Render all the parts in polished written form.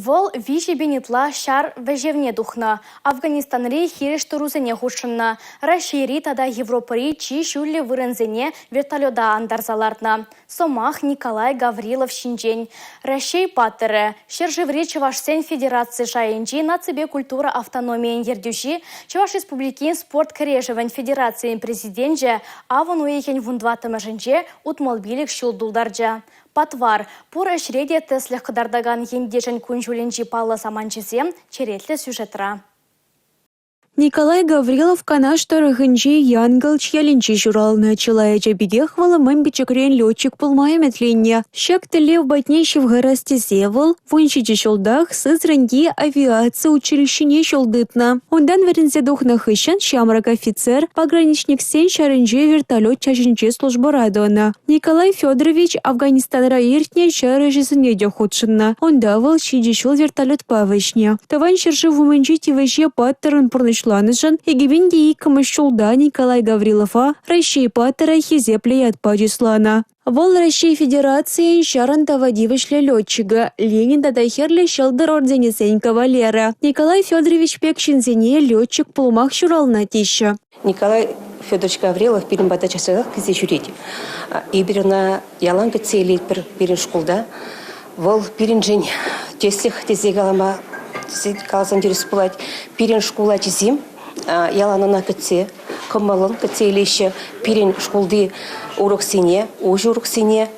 Вӑл 3000 ытла ҫар вӗҫевне тухнӑ, Афганистанри хирӗҫ тӑрусене хутшӑннӑ, Раҫҫейри тата Европӑри чи ҫӳллӗ вырӑнсене вертолета антарса лартнӑ. Сӑмах Николай Гаврилов ҫинчен. Раҫҫей паттӑрӗ, ҫӗршыври чӑвашсен федераци шайӗнчи наципе культура автономийӗн ертӳҫи, Чӑваш Республикин спорт кӗрешӗвӗн федерацийӗн президенчӗ авӑн уйӑхӗн 14-мӗшӗнче 65 ҫул тултарчӗ. Патвар, пур ӗҫре те тӗслӗх кӑтартакан ентешӗн кун-ҫулӗнчи паллӑ саманчӗсем черетлӗ сюжетра. Николай Гаврилов Канаш тӑрӑхӗнчи Янкӑлч ялӗнче ҫуралнӑ. Чылай ача пекех вӑл мӗн пӗчӗкрен летчик пулма ӗмӗтленнӗ. Ҫак тӗллев патне ҫывхарас тесе вӑл 17 ҫултах Сызраньти авиаци училищине ҫул тытнӑ. Унтан вӗренсе тухнӑ хыҫҫӑн ҫамрӑк офицер пограничниксен ҫарӗнче вертолет чаҫӗнче службӑра тӑнӑ. Николай Федорович Афганистанра иртнӗ ҫар ӗҫӗсене те хутшӑннӑ. Унта вӑл ҫичӗ ҫул вертолетпа вӗҫнӗ. Тӑван ҫӗршыв умӗнчи тивӗҫе паттӑррӑн пурнӑҫланӑшӑн 2002 ҫулта Николай Гаврилова Раҫҫей паттӑрӗ хисеплӗ ятпа чысланӑ. Вӑл Раҫҫей Федерацийӗн ҫарӑн тава тивӗҫлӗ летчикӗ, Ленин тата Хӗрлӗ Ҫӑлтӑр орденӗсен кавалерӗ. Николай Федорович пек ҫынсене летчик пулмах ҫуралнӑ теҫҫӗ. Николай Федорович Гаврилов пирӗн пата час-часах килсе ҫӳрет. Эпир ӑна ялан кӗтсе илетпӗр пирӗн шкулта. Вӑл пирӗншӗн тӗслӗх тесе калама тесе каласан тӗрӗс пулать. Пирӗн шкул ачисем ялан ӑна кӗтсе, кӑмӑллӑн кӗтсе илеҫҫӗ. Пирӗн шкулти уроксене, уҫӑ уроксене,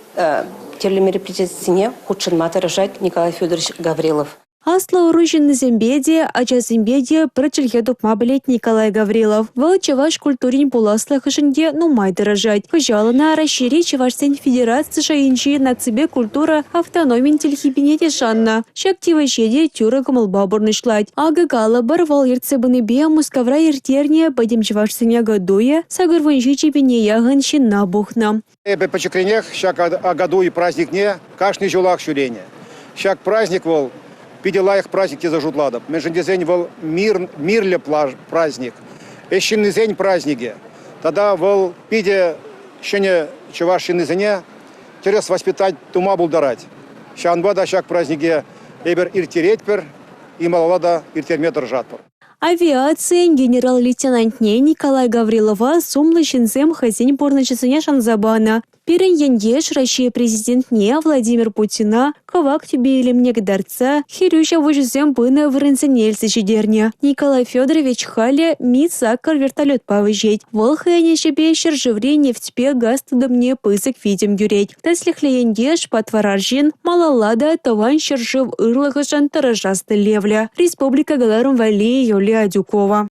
тӗрлӗ мероприятисене хутшӑнма тӑрӑшать Николай Федорович Гаврилов. Аслӑ ӑру ҫыннисемпе те, ачасемпе те пӗр чӗлхе тупма пӗлет Николай Гаврилов. Вӑл чӑваш культурин пуласлӑхӗшӗн те нумай тӑрӑшать. Кӑҫал ӑна Раҫҫейри чӑвашсен федераци шайӗнчи наципе культура автономин тилхепине те шаннӑ. Ҫак тивӗҫе те тӳрӗ кӑмӑлпа пурнӑҫлать. Акӑ калӑпӑр, вӑл ертсе пынипе Мускавра ирттернӗ Пӗтӗм чӑвашсен Акатуйӗ 87 пине яхӑн ҫынна пухнӑ. Эпӗ пӗчӗкренех ҫак Акатуй праздникне кашни ҫулах ҫӳренӗ. Ҫак праздник вӑл питӗ лайӑх праздник тесе шутлатӑп. Мӗншӗн тесен вӑл мир, мирлӗ праздник, ӗҫ ҫыннисен праздникӗ. Тата вӑл питӗ ҫӗнӗ чӑваш ҫыннисене тӗрӗс воспитать тума пултарать. Ҫавӑнпа та ҫак празднике эпир ирттеретпӗр и малалла та ирттерме тӑрӑшатпӑр. Авиацийӗн генерал-лейтенантне Николай Гаврилова сумлӑ ҫынсем хӑйсен пурнӑҫӗсене шанса панӑ. Пирӗн ентеш Раҫҫей Президентне Владимир Путина кӑвак тӳпе илемне кӑтартса хӗрӳ ҫапӑҫусем пынӑ вырӑнсене илсе ҫитернӗ. Николай Федорович халӗ Ми-8 вертолетпа вӗҫет. Вӑл хӑйӗн ӗҫӗпе ҫӗршыври нефтьпе газ тытӑмне пысӑк витӗм кӳрет. Тӗслӗхлӗ ентеш, патвар арҫын малалла та Тӑван ҫӗршыв ырлӑхӗшӗн тӑрӑшас тӗллевлӗ. Республика кӑларӑм валли Юлия Адюкова.